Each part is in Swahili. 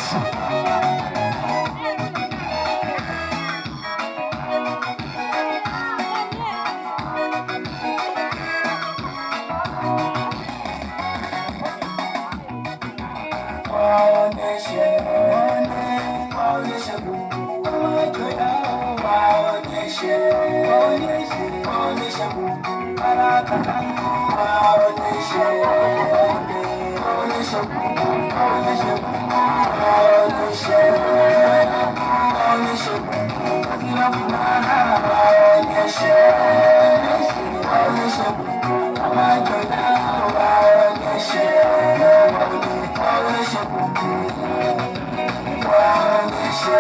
Yesu. Waonyeshe, waonyeshe Mungu kwa macho yao, waonyeshe, waonyeshe, waonyeshe Mungu baraka zangu, waonyeshe, waonyeshe Mungu, waonyeshe Mungu, waonyeshe, waonyeshe Mungu katika furaha, waonyeshe, waonyeshe Mungu kwa macho yao, waonyeshe, waonyeshe Mungu, waonyeshe,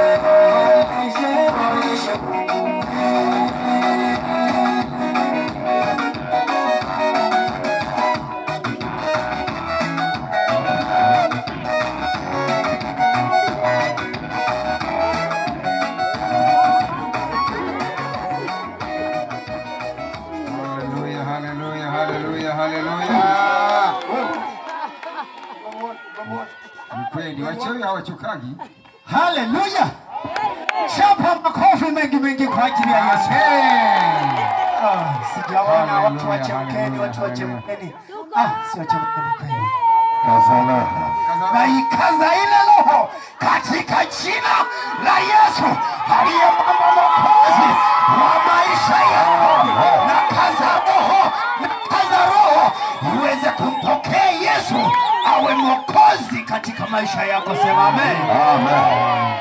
waonyeshe Mungu. Haleluya, haleluya, haleluya, haleluya. Ni kweli wachawi hawachokagi. Haleluya! Chapa makofi mengi mengi kwa ajili ya Yesu. Ah, sijaona watu Haleluya, wachemkeni, haleluya, watu haleluya. wachemkeni. Ah, si wachemkeni kweli. Kaza. Na ikaza ile roho katika jina la Yesu aliye Bwana Mwokozi wa maisha yako. Na kaza roho, na kaza roho iweze kumpokea Yesu awe mwokozi katika maisha yako. Sema amen. Amen.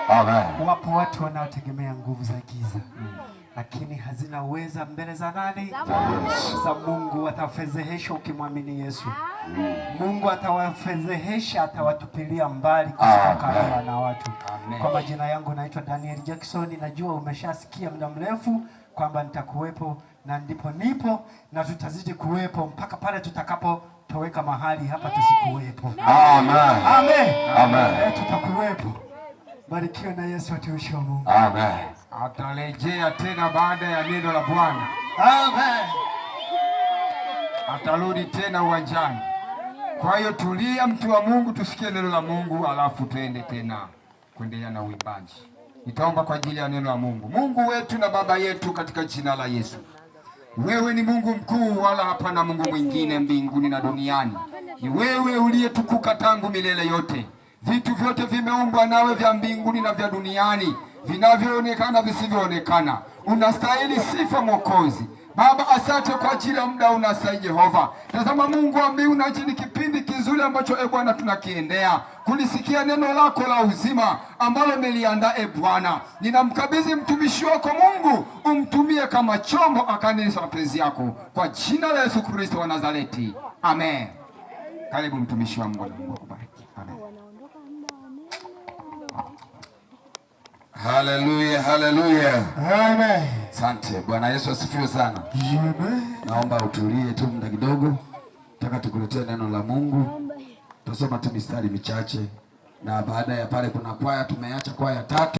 Amen. Wapo watu wanaotegemea nguvu za giza, lakini hazina uweza mbele za nani? Za Mungu. Watafedheheshwa ukimwamini Yesu. Mungu atawafedhehesha, atawatupilia mbali kutoka na watu. Amen. Kwa majina yangu naitwa Daniel Jackson. Najua umeshasikia muda mrefu kwamba nitakuwepo na ndipo nipo na tutazidi kuwepo mpaka pale tutakapotoweka mahali hapa tusikuwepo. Amen. Amen. Amen. Tutakuwepo. Barikiwa na Yesu, watumishi wa Mungu. Amen. Atarejea tena baada ya neno la Bwana. Amen. Atarudi tena uwanjani. Kwa hiyo tulia, mtu wa Mungu, tusikie neno la Mungu, alafu tuende tena kuendelea na uimbaji. Nitaomba kwa ajili ya neno la Mungu. Mungu wetu na Baba yetu, katika jina la Yesu, wewe ni Mungu mkuu, wala hapana Mungu mwingine mbinguni na duniani. Ni wewe uliyetukuka tangu milele yote. Vitu vyote vimeumbwa nawe, vya mbinguni na vya duniani, vinavyoonekana, visivyoonekana. Unastahili sifa, Mwokozi. Baba, asante kwa ajili ya muda unastahili Jehova. Tazama Mungu wa mbingu na nchi, ni kipindi kizuri ambacho e Bwana tunakiendea kulisikia neno lako la uzima ambalo umeliandaa e Bwana. Ninamkabidhi mtumishi wako Mungu, umtumie kama chombo akanene mapenzi yako kwa jina la Yesu Kristo wa Nazareti, amen. Karibu mtumishi wa Mungu na Mungu akubariki. Amen. Haleluya, haleluya. Amen. Asante. Bwana Yesu asifiwe sana. Amen. Naomba utulie tu muda kidogo, nataka tukuletee neno la Mungu. Tutasoma tu mistari michache, na baada ya pale kuna kwaya, tumeacha kwaya tatu.